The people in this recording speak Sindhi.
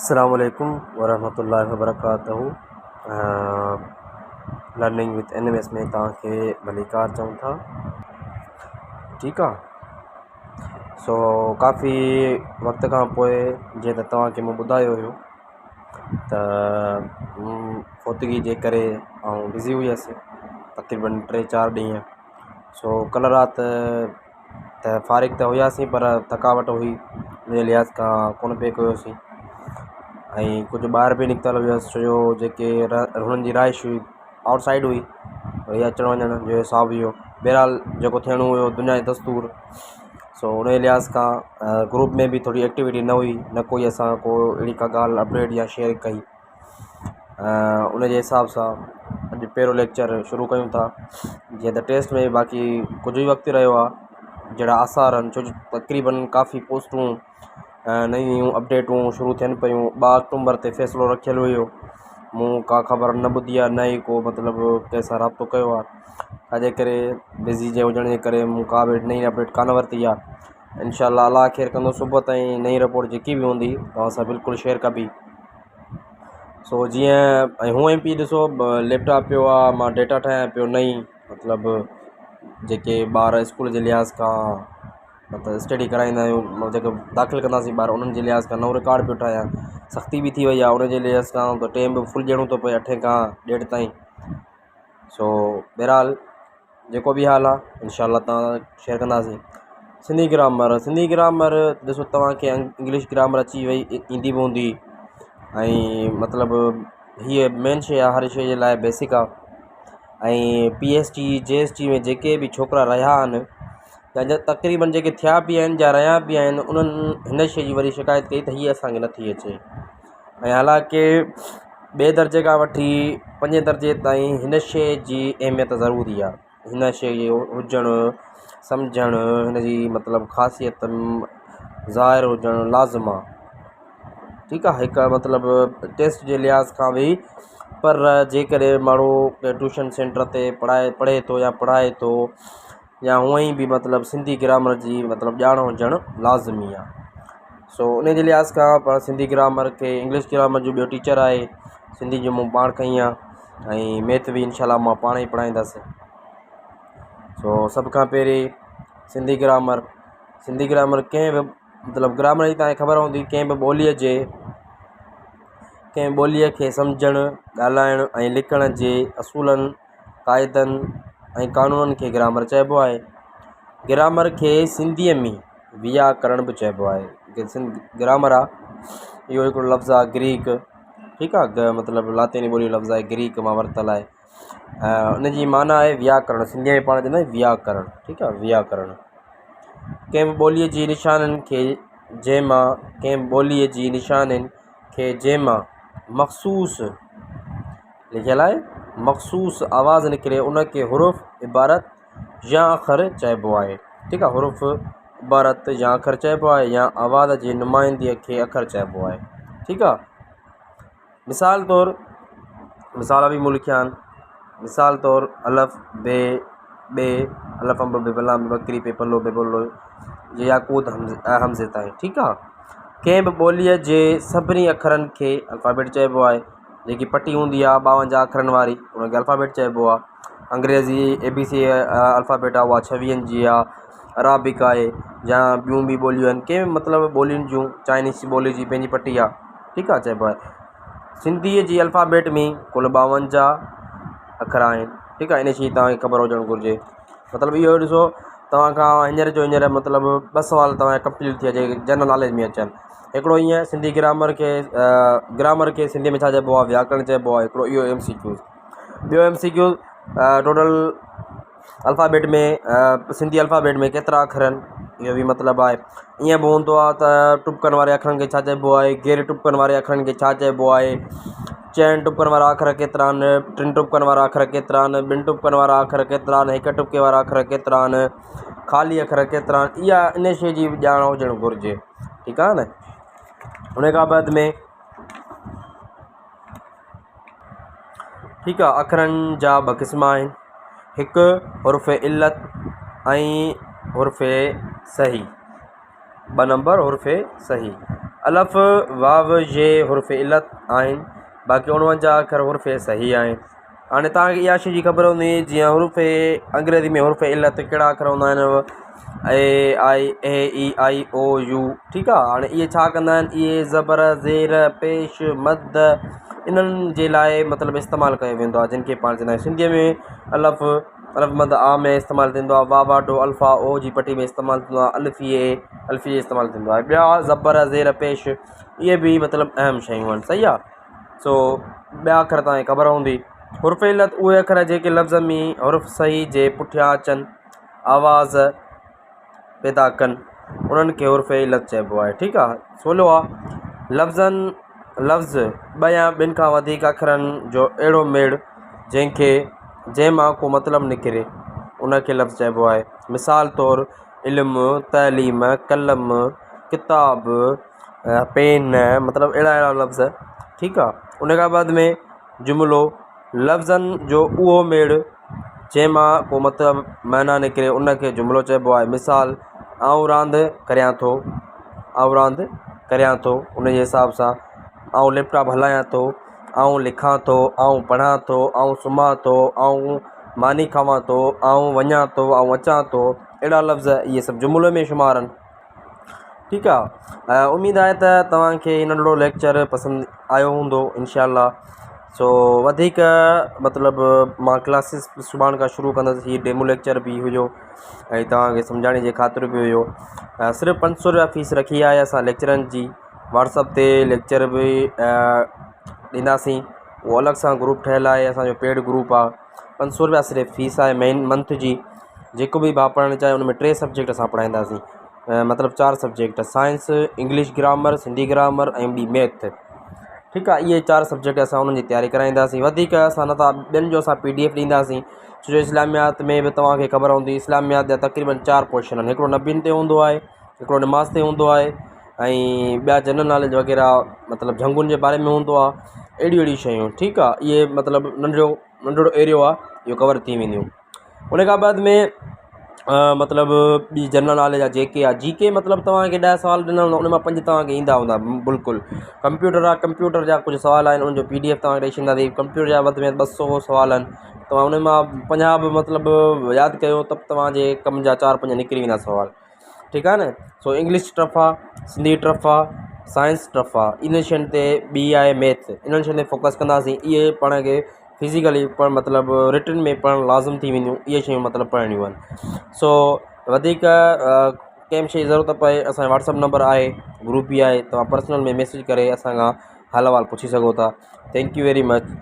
السلام عليڪم ورحمة الله وبرڪاته learning with N M S ۾ توهان کي ڀليڪار چئون ٿا ٺيڪ آ سو ڪافي وقت کان پوءِ جيئن ته توهان کي مون ٻڌايو هيو ته فوتگي جي ڪري آئون بزي هئس تقريبن ٽي چار ڏينهن سو ڪلهه رات ته فارغ ته هئاسين پر ٿڪاوٽ هئي ان جي لحاظ کان ڪونه پئي ڪيوسين ۽ ڪجهه ٻاهر به نڪتل هئس ڇو جو جيڪي هنن جي رهائش هئي آئوٽ سائيڊ هئي وري اچڻ وڃڻ جو حساب هيو بهرحال جيڪو ٿيڻو هيو دنيا جو دستور سو ان جي لحاظ کان گروپ ۾ به ٿوري ايڪٽيوٽي نه هئي نه ڪوئي اسان ڪو اهڙي ڪا ڳالهه اپڊيٽ يا شيئر ڪئي ان جي حساب سان اڄ پهريون ليڪچر شروع ڪيون ٿا جيئن ته ٽيسٽ ۾ باقي ڪجهه ئي وقت رهيو آهي جهڙا آثار آهن ڇو جو تقريبن ڪافي پوسٽون نيون نيون اپڊيٽون شروع ٿين پيون ٻه آڪٽوبر تي فيصلو رکيل هيو مون ڪا خبر نه ٻڌي آهي نه ئي ڪو مطلب ڪنهن سان رابطو ڪيو آهي ڇا جي ڪري بزي جي هجڻ جي ڪري مون ڪا به نئين اپڊيٽ ڪانه ورتي آهي انشاء الله الله خير ڪندو صبح تائين نئين رپورٽ جيڪي به هوندي توهان سان بلڪل شيئر ڪبي سو جيئن ۽ هونئن به ڏسو ليپ ٽاپ پيو آهي مان ڊيٽا ٺاهيان پيو نئين مطلب جيڪي ٻار اسڪول جي لحاظ کان مطلب اسٽڊي ڪرائيندا آهيون جيڪي داخل ڪنداسين ٻار انهن جي لحاظ کان نئون رڪارڊ پيو ٺاهيان سختي به ٿي وئي آهي ان جي لحاظ کان ته ٽائيم به فل ڏيڻو ٿو پئي اٺين کان ڏيڍ تائين سو بهرحال جيڪو به حال آهي انشاء الله توهان شيئر ڪنداسين سنڌي گرامر سنڌي گرامر ڏسو توهان کي انگلش گرامر اچي وئي ايندي به هوندي ۽ مطلب هيءَ مين شيءِ آهي هر شيءِ جي لاءِ بيسڪ آهي ۽ P S T J S T ۾ جيڪي به ڇوڪرا رهيا آهن يا جا تقريبن جيڪي ٿيا به آهن يا رهيا به آهن انهن هن شيءِ جي وري شڪايت ڪئي ته هيءَ اسان کي نٿي اچي ۽ حالانڪه ٻئي درجي کان وٺي پنجين درجي تائين هن شيءِ جي اهميت ضروري آهي هن شيءِ جو هجڻ سمجهڻ هن جي مطلب خاصيت ظاهر هجڻ لازم آهي ٺيڪ آهي هڪ مطلب ٽيسٽ جي لحاظ کان به پر جيڪڏهن ماڻهو ڪنهن ٽيوشن سينٽر تي پڙهائي پڙهي ٿو يا پڙهائي ٿو يا هونئن ئي به مطلب سنڌي گرامر جي مطلب ڄاڻ هجڻ لازمي آهي سو ان جي لحاظ کان پاڻ سنڌي گرامر کي انگلش گرامر جو ٻيو ٽيچر آهي سنڌي جو مون پاڻ کنئي آهي ۽ ميٿ به انشاء الله مان پاڻ ئي پڙهائيندس سو سڀ کان پهرين سنڌي گرامر سنڌي گرامر ڪنهن به مطلب گرامر جي توهان کي خبر هوندي ڪنهن به ٻوليءَ جي ڪنهن ٻوليءَ کي سمجهڻ ڳالهائڻ ۽ لکڻ جي اصولن قاعدن ۽ قانونن کي گرامر چئبو آهي. گرامر کي سنڌيء ۾ ويا ڪرڻ به چئبو آهي. گرامر آ اهو هڪڙو لفظ آ گريڪ ٺيڪ آ مطلب لاطيني ٻولي جو لفظ آهي گريڪ مان ورتل آهي ۽ ان جي معنيٰ آهي ويا ڪرڻ سنڌيء ۾ پاڻ چوندا آهيون ويا ڪرڻ ٺيڪ آ ويا ڪرڻ ڪنهن به ٻوليءَ جي نشانن کي جنهن مان ڪنهن به ٻوليءَ جي نشانين کي جنهن مان مخصوص لکيل آهي مخصوص آواز نڪري ان کي حرف عبارت يا اکر چئبو آهي ٺيڪ آهي حرف عبارت يا اکر چئبو آهي يا آواز جي نمائندگيءَ کي اکر چئبو آهي ٺيڪ آهي مثال طور مثال به مون لکيا آهن مثال طور الف بي ٻي الف انب بي بلا ٻڪري بي پلو بي بولو ياقوت همزي تائين ٺيڪ آهي ڪنهن به ٻوليءَ جي سڀني اکرن کي الفابيٽ چئبو آهي جيڪي پٽي هوندي آهي ٻاونجاهه اکرن واري ان کي الفابيٽ چئبو آهي انگريزي اي بي سي الفابيٽ آهي اها ڇويهن جي آهي ارابڪ آهي يا ٻيون به ٻوليون آهن ڪنهن به مطلب ٻولين جون چائنيز ٻولي جي پنهنجي پٽي آهي ٺيڪ آهي چئبو آهي سنڌيءَ جي الفابيٽ ۾ ڪل ٻاونجاهه اکر آهن ٺيڪ آهي ان شيءِ توهان کي خبر هجڻ گهرجي مطلب اهو ڏسو توهان کان هينئر جو هينئر مطلب ٻه سوال توهان جا ڪمپليٽ ٿي ويا جيڪي جنرل ناليج ۾ اچن هڪڙو ائين سنڌي گرامر کي گرامر کي سنڌي ۾ ڇا چئبو آهي وياڪرڻ چئبو آهي هڪڙو اهو ايم سي ڪيو ٻيو M C Q total alphabet ۾ Sindhi alphabet ۾ ڪيترا اکر آهن اهو به مطلب آهي ائين به هوندو آهي ته ٽپڪن واري اکرن کي ڇا چئبو آهي غير ٽپڪن واري اکرن کي ڇا چئبو آهي چئن ٽپڪن وارا اکر ڪيترا آهن ٽن ٽپڪن وارا اکر ڪيترا آهن ٻن ٽپڪن وارا اکر ڪيترا آهن هڪ ٽپڪي وارا اکر ڪيترا آهن خالي اکر ڪيترا آهن اها ان شيءِ جي به ڄاڻ هجڻ گهرجي ٺيڪ آهي نه ان کان بعد ۾ ٺيڪ آهي اکرن جا ٻه قسم آهن هڪ حرف علت ۽ حرف صحيح ٻه نمبر حرف صحيح. الف، واو، ي حرف علت آهن، باقي 49 اکر حرف صحيح آهن. هاڻي توهان کي اها شيء جي خبر هوندي جيئن حرف انگريزي ۾ حرف علت ڪهڙا اکر هوندا آهن اي آئي اي اي آئي او يو ٺيڪ آهي هاڻي اهي ڇا ڪندا آهن اهي زبر زير پيش مد انهن جي لاء مطلب استعمال ڪيو ويندو آهي جن کي پاڻ چوندا آهيون سنڌيء ۾ الف الف مد آ ۾ استعمال ٿيندو آهي واء واڍو الف آ او جي پٽي ۾ استعمال ٿيندو آهي الف اي الف اي استعمال ٿيندو آهي ٻيا زبر زير پيش اهي به مطلب اهم شيون آهن صحيح آهي سو ٻيا اکر توهان کي خبر هوندي. حرف علت اهي اکر جيڪي لفظ ۾ حرف صحيح جي پٺيان اچن آواز پيدا ڪن انهن کي حرف علت چئبو آهي ٺيڪ آهي سولو آهي لفظن لفظ ٻه يا ٻن کان وڌيڪ اکرن جو اهڙو ميڙ جنهن کي جنهن مان ڪو مطلب نڪري ان کي لفظ چئبو آهي مثال طور علم تعليم قلم ڪتاب پين مطلب اهڙا اهڙا لفظ ٺيڪ آ ان کان بعد ۾ جملو لفظن جو اهو ميڙ جنهن مان ڪو مطلب معنيٰ نڪري ان کي جملو چئبو آهي مثال آئون راند ڪريان ٿو آئون راند ڪريان ٿو ان جي حساب سان آئون ليپ ٽاپ هلايان ٿو آئون لکان ٿو آئون پڙهان ٿو آئون سمهان ٿو آئون ماني کاوان ٿو آئون وڃان ٿو آئون اچان ٿو اهڙا لفظ اهي سڀ جملي ۾ شمار آهن ٺيڪ آ اميد آهي ته توهان کي هي ننڍڙو ليڪچر پسند آيو هوندو انشاء الله سو وڌيڪ مطلب مان ڪلاسز سڀاڻي کان شروع ڪندس هي ڊيمو ليڪچر به هيو ۽ توهان کي سمجهاڻي جي خاطر به هيو صرف 500 روپيا فيس رکي آهي اسان ليڪچرن جي واٽسپ تي ليڪچر به ڏينداسين اهو الڳ سان گروپ ٺهيل آهي اسانجو پيڊ گروپ آهي 500 روپيا صرف فيس آهي مين منٿ جي جيڪو به ڀاء پڙهڻ چاهي ان ۾ ٽي سبجيڪٽ اسان پڙهائينداسين مطلب چار subject science English grammar Sindhi grammar ۽ ٻي ميٿ ٺيڪ آهي اهي چار سبجيڪٽ اسان انهن جي تياري ڪرائينداسين وڌيڪ اسان نٿا ٻين جو اسان پي ڊي ايف ڏينداسين ڇو جو اسلاميات ۾ به توهان کي خبر هوندي اسلاميات جا تقريبن چار پورشن آهن هڪڙو نبين تي هوندو آهي هڪڙو نماز تي هوندو آهي ۽ ٻيا جنرل ناليج وغيره مطلب جهنگن جي باري ۾ هوندو آهي اهڙيون اهڙيون شيون ٺيڪ آهي اهي مطلب ننڍڙو ننڍڙو ايريو آهي اهو ڪور ٿي وينديون ان کان بعد ۾ مطلب ٻي جنرل ناليج آهي جي ڪي آهي جي ڪي مطلب توهان کي ڏهه سوال ڏنا هوندا ان مان پنج توهان کي ايندا هوندا بلڪل ڪمپيوٽر آهي ڪمپيوٽر جا ڪجهه سوال آهن ان جو پي ڊي ايف توهان کي ڏئي ڇڏينداسين ڪمپيوٽر جا وڌ ۾ وڌ 200 سوال آهن توهان ان مان 50 به مطلب ياد ڪيو ته به توهان جي ڪم جا چار پنج نڪري ويندا سوال ٺيڪ آهي نه سو انگلش ٽف آهي سنڌي ٽف آهي سائنس ٽف آهي انهن شين تي ٻي آهي ميٿ انهن شين تي فوڪس ڪنداسين اهي پاڻ کي فزيڪلي پڙهڻ مطلب رٽن ۾ پڙهڻ لازم ٿي وينديون اهي شيون مطلب پڙهڻيون آهن سو وڌيڪ ڪنهن به شيء جي ضرورت پئي اسانجو واٽسپ نمبر آهي گروپ به آهي توهان پرسنل ۾ ميسيج ڪري اسان کان حال احوال پڇي سگهو ٿا thank you very much.